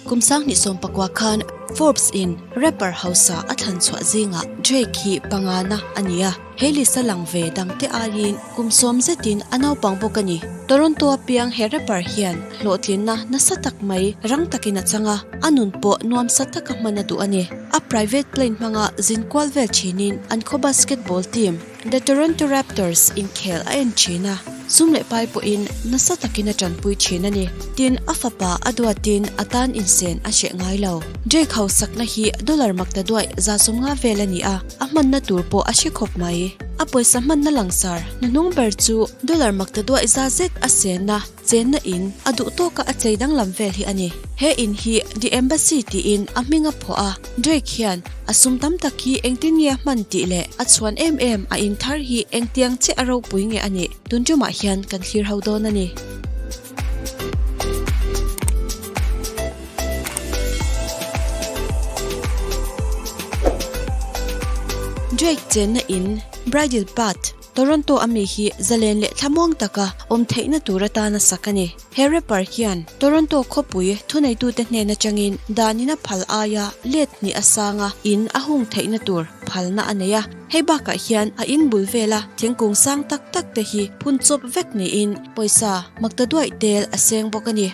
Kum 2019 khan Forbes in rapper hausa a thlan chhuah zingah Drake hi pangana a ni a, he list a lang ve dangte aiin kum sawm zetin a naupang bawk a ni. Toronto a piang he rapper hian hlawhtlinna nasa tak mai rang takin a chang a, a nun pawh nuamsa taka hman a duh a ni. A private plane hmanga zin kual vel thinin an khaw basketball team The Toronto Raptors inkhel a en thin a, sum leh pai pawhin nasa takin a tanpui thin a ni. Tin, a fapa a duatin a tan insen a hreh ngai lo. Drake hausakna hi dollar makta duaih 150 vel a ni a, a hmanna tur pawh a hre khawp mai. A pawisa hmanna langsar hnuhnung ber chu dollar makta duaih za zet a senna Chenna in a duh tawka a chei danglam vel hi a ni. He in hi The Embassy tiin a hming a phuah a, Drake hian a sum tam tak hi engtin nge a hman tih leh a chhuan em em a in thar hi engtiang chiah a ropui nge a nih tun tumah hian kan thlir ho dawn a ni. Drake chenna in Bridle Path, Toronto a mi hi zalen leh thlamuang taka awm theihna tur atana sak a ni. He rapper hian Toronto khawpui thuneitute hnen atangin danin a phal aia let hnih a sanga in a hung theihna tur phalna a nei a. Hei bakah hian a in bul vela thingkung sang tak tak te hi phun chawp vek niin pawisa makta duaih tel a seng bawk a ni.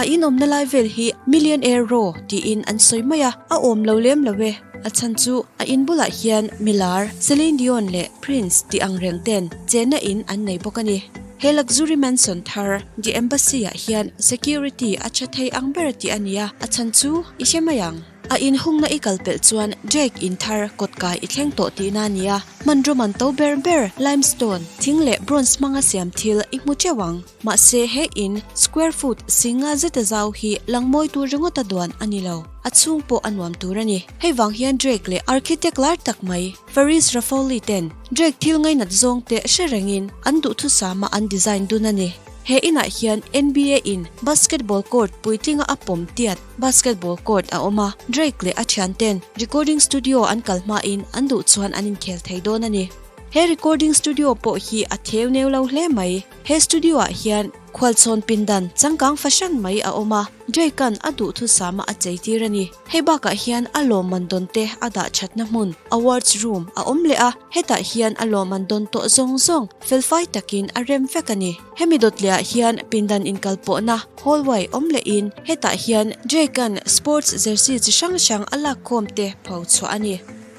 A in awmna lai vel hi Millionaire Row tiin an sawi mai a, a awm lo lem lo e. A chhan chu a in bulah hian milar Celine Dion leh Prince tih ang reng ten chenna in an nei bawk a ni. He luxury mansion thar The Embassy ah hian security a tha thei ang ber tih a ni a, a chhan chu i hre mai ang. A inhungna i kal pelh chuan Drake in thar kawtkai i thleng tawh tihna a ni a, hmanraw man to ber ber limestone, thing leh bronze hmanga siam thil i hmu teuh ang. Mahse he in square foot singa zeta zau hi lang mawi tur ringawta duan a ni lo, a chhung pawh a nuam tur a ni. Hei vang hian Drake leh architect lar tak mai Faris Rafauli ten Drake thil ngainat zawng te hre rengin an duhthusama an design dun a ni. He inah hian NBA in basketball court puitlinga a pawm tiat basketball court a awm a, Drake leh a thianten recording studio an kal hmain an duh chuan an inkhel thei dawn a ni. He recording studio pawh hi a theu neu lo hle mai. He studio ah hian khualchhawn pindan changkang fahran mai a awm a, Drake-a'n a duhthusama a chei tir a ni. Hei bakah hian a lawmman dawn te a dah thatna hmun, awards room, a awm leh a, hetah hian a lawmman dawn tawh zawng zawng felfai takin a rem vek a ni. Hemi dawt leh ah hian pindan inkalpawhna, hallway, awm lehin hetah hian Drake-a'n sports jersey chi hrang hrang a lakkhawm te pho chhuah a ni.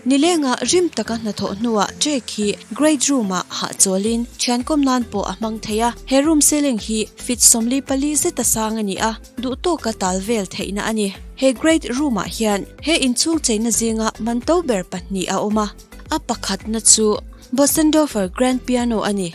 Nilenga rim taka hnathawh hnuah Drake hi Great Room-ah hahchawlin thiankawm nan pawh a hmang thei a, he room ceiling hi feet 44 zeta sang a ni a, duh tawka tal vel theihna a ni. He Great Room-ah hian he inchhung cheina zinga man to ber pahnih a awm a, a pakhatna chu Bosendorfer Grand Piano a ni.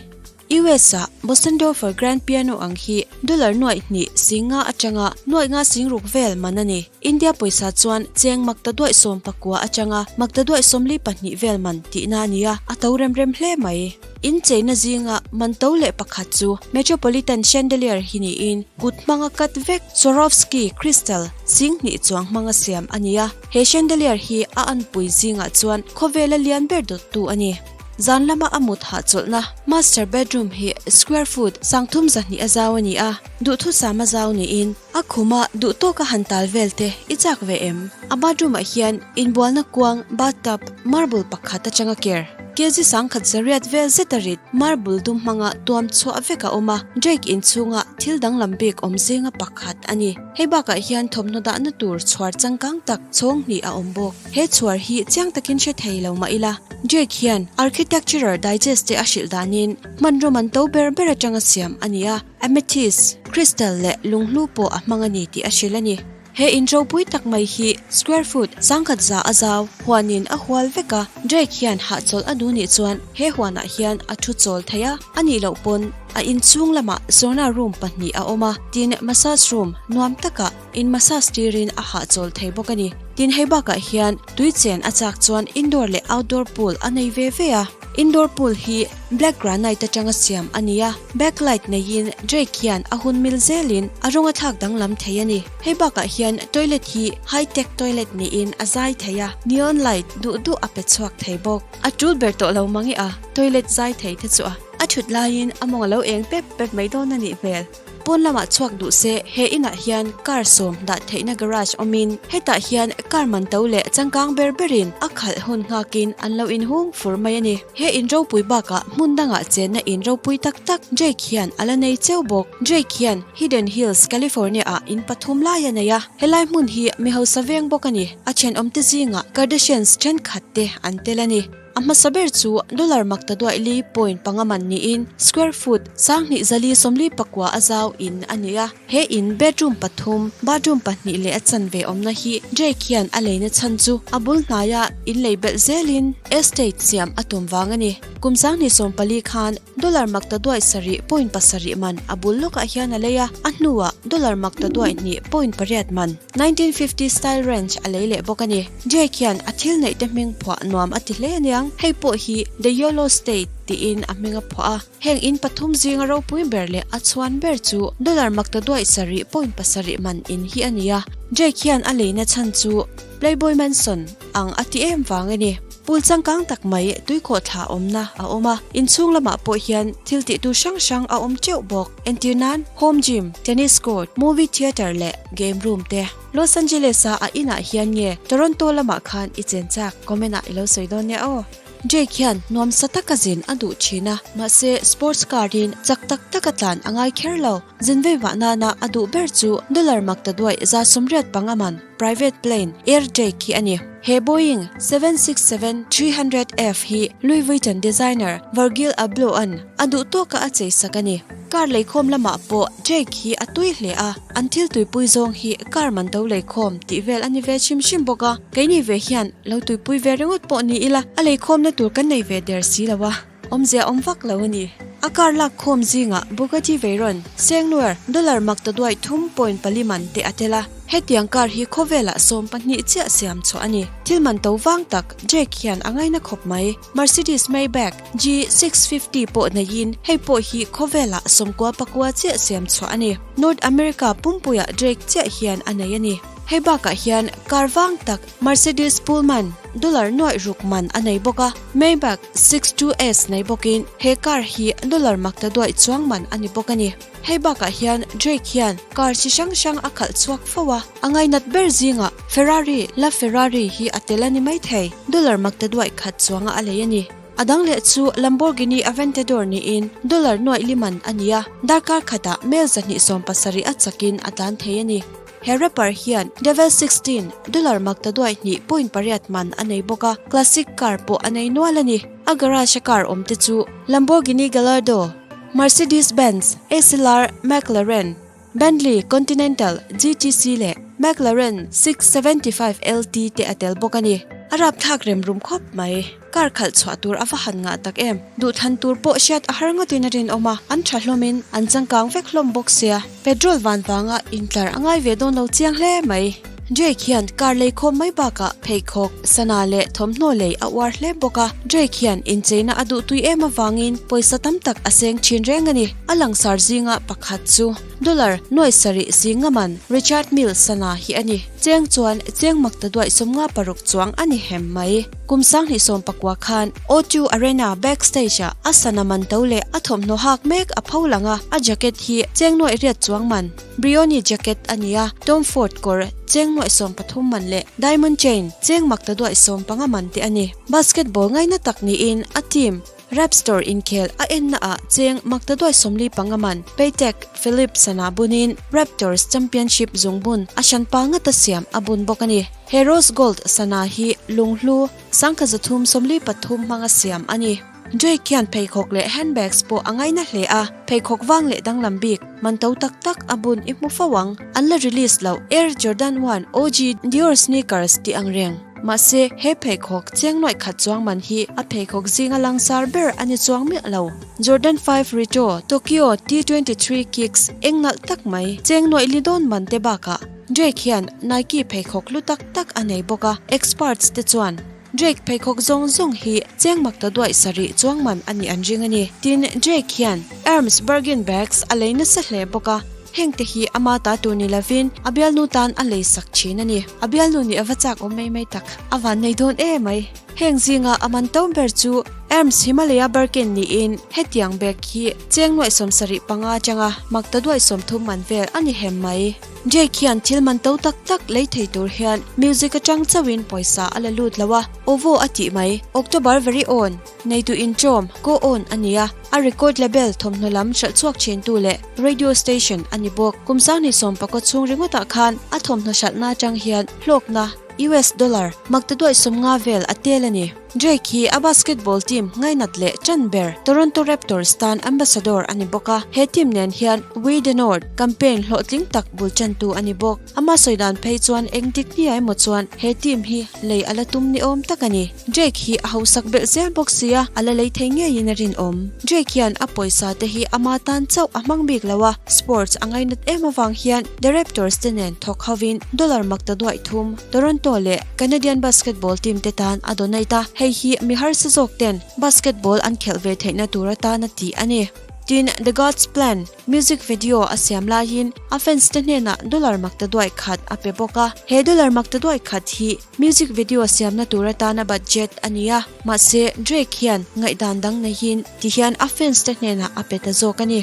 US-a Bosendorfer Grand Piano ang hi dollar nuaih hnih singa atanga nuaih nga singruk vel man a ni. India pawisa chuan cheng maktaduaih 19 atanga maktaduaih 42 vel man tihna a ni a, a to rem rem hle mai. In cheina zinga man to leh pakhat chu Metropolitan Chandelier hi niin kut hmanga cut vek Swarovski crystal sing hnih chuang hmanga siam a ni a. He chandelier hi a anpui zingah chuan khawvela lian ber dawttu a ni. Zan lama a mut hahchawlhna master bedroom hi square foot 32 a zau a ni a, duhthusam a zau niin a khuma duh tawka han tal vel te i chak ve em? A bathroom ah hian inbualna kuang bathtub marble pakhat atanga ker kg 1100 vel zeta rit marble dum hmanga tuam chhuah vek a awm a, Drake inchhunga thil danglam bik awm zinga pakhat a ni. Hei bakah hian thawmhnaw dahna tur chhuar changkang tak chhawng hnih a awm bawk. He chhuar hi chiang takin hre thei lo mah ila, Drake hian Architectural Digest te a hrilh danin hmanraw man to ber ber atanga siam a ni a, amethyst, crystal leh lunghlu pawh a hmang a ni tih a hrilh a ni. He in ropui tak mai hi square foot 1100 a zau, huanin a hual vek a, Drake hian hahchawlh a duh nih chuan he huanah hian a thu chawl thei a, a nih loh pawn a inchhung lamah sauna room pahnih a awm a, tin massage room nuam takah In massage tirin a hahchawl thei bawk a ni. Tin hei bakah hian tui chen a chak chuan indoor leh outdoor pool a nei ve ve a. Indoor pool hi black granite atanga siam a ni a, backlight neiin Drake hian a hun mil zelin a rawng a thlak danglam thei a ni. Hei bakah hian toilet hi high tech toilet niin a zai thei a, neon light duh duh a pe chhuak thei bawk. A tul ber tawh lo mang i a toilet zai thei te chu a. A thut laiin a mawng a lo eng pep pep mai dawn a nih hmel. Pawn lamah chhuak duh se he inah hian car sawm dah theihna garage awmin hetah hian car man to leh changkang ber berin a khalh hun nghakin an lo inhung fur mai a ni. He in ropui bakah hmun dangah chenna in ropui tak tak Drake hian a la nei cheu bawk. Drake hian Hidden Hills, California ah in pathum lai a nei a, helai hmun hi mi hausa veng bawk a ni. A thenawmte zingah Kardashians thenkhat te an tel a ni. A hmasa ber chu dollar makta duaih li point panga man niin square foot 20 449 a zau in a ni a. He in bedroom pathum, bathroom pahnih leh a chanve awmna hi Drake hian a leina chhan chu a bul hnaia in lei belh zelin estate siam a tum vang a ni. Kum 2014 khan dollar makta duaih sarih point pasarih man a bul lawkah hian a lei a, a hnuah dollar makta duaih hnih point pariat man 1950 style ranch a lei leh bawk a ni. Drake hian a thil neih te hming phuah nuam a ti hle aniang, hei pawh hi The Yolo State tiin a hming a phuah a. Heng in pathum zinga ropui ber leh a chhuan ber chu dollar makta duaih sarih point pasarih man in hi a ni a. Drake hian a leina chhan chu Playboy Mansion ang a ti em vang a ni. Pool changkang tak mai tuikhawh thla awmna a awm a, inchhung lamah pawh hian thil tih tur hrang hrang a awm teuh bawk. Entir nan home gym, tennis court, movie theatre leh game room te. Los Angeles a a inah hian nge Toronto lamah khan i chen chak? Comment ah i lo sawi dawn nia aw. Jake hian nuamsa taka zin a duh thin a, mahse sports car in chak tak taka tlan a ngai kher lo. Zin vei vah nana a duh ber chu dollar mak ta duaih 185 man private plane Air Jake hi a ni. He Boeing 767-300F hi Louis Vuitton designer Virgil Abloh-a'n a duh tawka a chei sak a ni. Car leikhawm lamah pawh Jake hi a tui hle a, an thil tuipui zawng hi car man to leikhawm tih vel a ni ve hrim hrim bawk a. Keini ve hian lo tuipui ve ringawt pawh ni ila, a leikhawmna tur kan nei ve der si lo a, awmzia awm vak lo a ni. A car lak khawm zingah Bugatti Veyron, Sengnuer, dollar mak ta duaih thum point pali man te a tel a. Hetiang car hi khawvelah 12 chiah siam chhuah a ni. Thil man to vang tak Jake hian a ngaina khawp mai. Mercedes Maybach G650 pawh neiin hei pawh hi khawvelah sawmkua pakua chiah siam chhuah a ni. North America pumpuiah Drake chiah hian a nei a ni. Hei bakah hian car vang tak Mercedes Pullman dollar nuaih ruk man a nei bawk a, Maybach 62S nei bawkin he car hi dollar makta duaih chuang man a ni bawk a ni. Hei bakah hian Drake hian car chi hrang hrang a khalh chhuak fo a, a ngainat ber zingah Ferrari La Ferrari hi a tel a ni maithei, dollar makta duaih khat chuanga a lei a ni. A dang leh chu Lamborghini Aventador niin dollar nuaih li man a ni a, darkar khatah mel 270 a chakin a tlan thei a ni. He rapper hian Devel 16 dollar makta duaih hnih point pariat man a nei bawk a, classic car pawh a nei nual a ni. A garage a car awm te chu Lamborghini Gallardo, Mercedes Benz, SLR McLaren, Bentley Continental GTC leh McLaren 675 LT te a tel bawk a ni. A rapthlak rem rum khawp mai. Car khalh chhuah tur a va han ngah tak em? Duhthlan tur pawh hriat a har ngawtin a rinawm a, an tha hlawmin an changkang vek hlawm bawk sia. Petrol van vanga intlar a ngai ve dawn lo chiang hle mai. Drake hian car lei khawm mai bakah pheikhawk, sana leh thawmhnaw lei a uar hle bawk a. Drake hian incheina a duhtui em avangin pawisa tam tak a seng thin reng a ni. A langsar zinga pakhat chu dollar nuai sarih zinga man Richard Mille sana hi a ni. Cheng chuan cheng makta duaih 56 chuang a ni hem mai. Kum 2019 khan O2 Arena backstage ah a sana man to leh a thawmhnaw hak mek a pho lang a, a jacket hi cheng nuaih riat chuang man Brioni jacket a ni a, Tom Ford kawr cheng nuaih 13 man leh diamond chain cheng makta duaih 15 man te a ni. Basketball ngaina tak niin a team Rapstor inkhel a enna ah cheng makta duaih 45 man Patek Philippe sana bunin Raptors Championship zungbun a hranpa ngata siam a bun bawk a ni. He rose gold sana hi lunghlu 1343 hmanga siam a ni. Drake hian pheikhawk leh handbags pawh a ngaina hle a, pheikhawk vang leh danglam bik man to tak tak a bun i hmu fo ang. An la release loh Air Jordan 1 OG Dior sneakers tih ang reng. Mahse, he pheikhawk cheng nuaih khat chuang man hi a pheikhawk zinga langsar ber a ni chuang miah lo. Jordan 5 Retro Tokyo T23 Kicks eng nalh tak mai cheng nuaih li dawn man te bakah Drake hian Nike pheikhawk hlu tak tak a nei bawk a, experts te chuan Drake pheikhawk zawng zawng hi cheng mak ta duaih sarih chuang man a nih an ring a ni. Tin, Drake hian Hermes Birkin bags a lei nasa hle bawk a, heng te hi ama ta tur ni lovin a bialnu tan a lei sak thin a ni. A bialnu nih a va chak awm mai mai tak, a van nei dawn em mai. Heng zinga a man to ber chu. Hermes Himalaya Birkin niin hetiang bag hi cheng nuaih 75 atanga makta duaih 30 man vel a ni hem mai. Jake hian thil man to tak tak lei thei tur hian music atang chauhin pawisa a la lut lo a, Ovo a tih mai. October very own neitu inṭawm, co-own a ni a, a record label thawmhnaw lam hralh chhuak thintu leh radio station a ni bawk. Kum 2019 chhung ringawtah khan a thawmhnaw hralhna atang hian hlawkna US dollar makta duaih 50 vel a tel a ni. Drake hi a basketball team ngainat leh ṭan ber Toronto Raptors tan ambassador a ni bawk a, he team nen hian We The North campaign hlawhtling tak bul ṭantu a ni bawk. Ama sawi dan phei chuan eng dik hniah emaw chuan he team hi lei a la tum ni awm tak a ni. Drake hi a hausak belh zel bawk sia, a la lei thei ngeiin a rinawm. Drake hian a pawisa te hi ama tan chauh a hmang bik lo a, sports a ngainat em avang hian The Raptors te nen thawk hovin dollar makta duaih thum Toronto leh Canadian basketball team te tan a donate a, hei hi mi harsa zawk ten basketball an khelh ve theihna tur atana tih a ni. Tin, The God's Plan music video a siam laiin a fans te hnenah dollar makta duaih khat a pe bawk a. He dollar makta duaih khat hi music video siamna tur atana budget a ni a, mahse Drake hian ngaihdan dang neihin tihian a fans te hnenah a pe ta zawk a ni.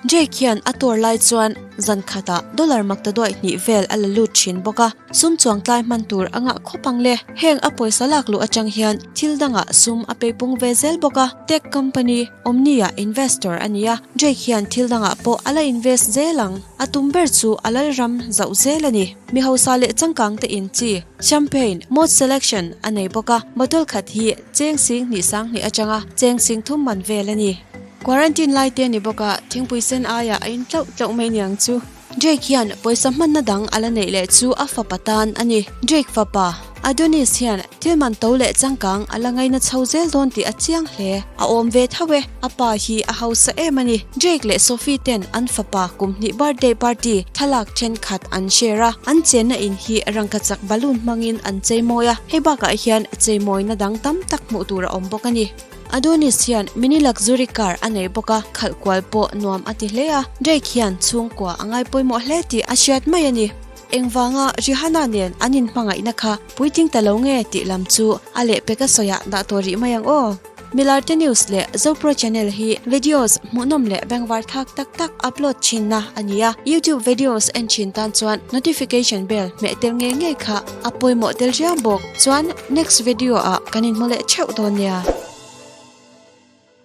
Drake hian a tour lai chuan zan khatah dollar makta duaih hnih vel a la lut thin bawk a. Sum chuangtlai hman tur a ngah khawp ang le. Heng a pawisa lak luh atang hian thil dangah sum a peipung ve zel bawk a. Tech company Omni-ah investor a ni a, Drake hian thil dangah pawh a la invest zel ang. A tum ber chu a lalram zauh zel a ni. Mi hausa leh changkang te in chi, champagne, mode selection a nei bawk a, bottle khat hi cheng sing hnih sang hnih atanga cheng sing thum man vel a ni. Quarantine lai te ni bawk a, thingpui sen aiah a in tlauh tlauh mai niang chu. Drake hian pawisa hmanna dang a la neih leh chu a fapa tan a ni. Drake fapa, Adonis hian thil man to leh changkang a la ngaina chho zel dawn tih a chiang hle. A awm ve tho e, a pa hi a hausa em a ni. Drake leh Sophie ten an fapa kum hnih birthday party thlalak thenkhat an share a, an chenna in hi rangkachak balloon hmangin an cheimawi a, hei bakah hian cheimawina dang tam tak hmuh tur a awm bawk a ni. Adonis hian mini luxury car a nei bawk a, khalh kual pawh nuam a ti hle a, Drake hian chhungkua a ngai pawimawh hle tih a hriat mai a ni. Engvanga Rihanna nen an inhmangaihna kha puitling ta lo nge tih lam chu a lehpek a sawiah dah tawh rih mai ang aw. Milarte News leh Zopro Channel hi videos hmuhnawm leh bengvar thak tak tak upload thinna a ni a, YouTube videos en thin tan chuan notification bell hmeh tel ngei ngei kha a pawimawh tel riau bawk. Chuan next video ah kan inhmu leh theuh dawn nia.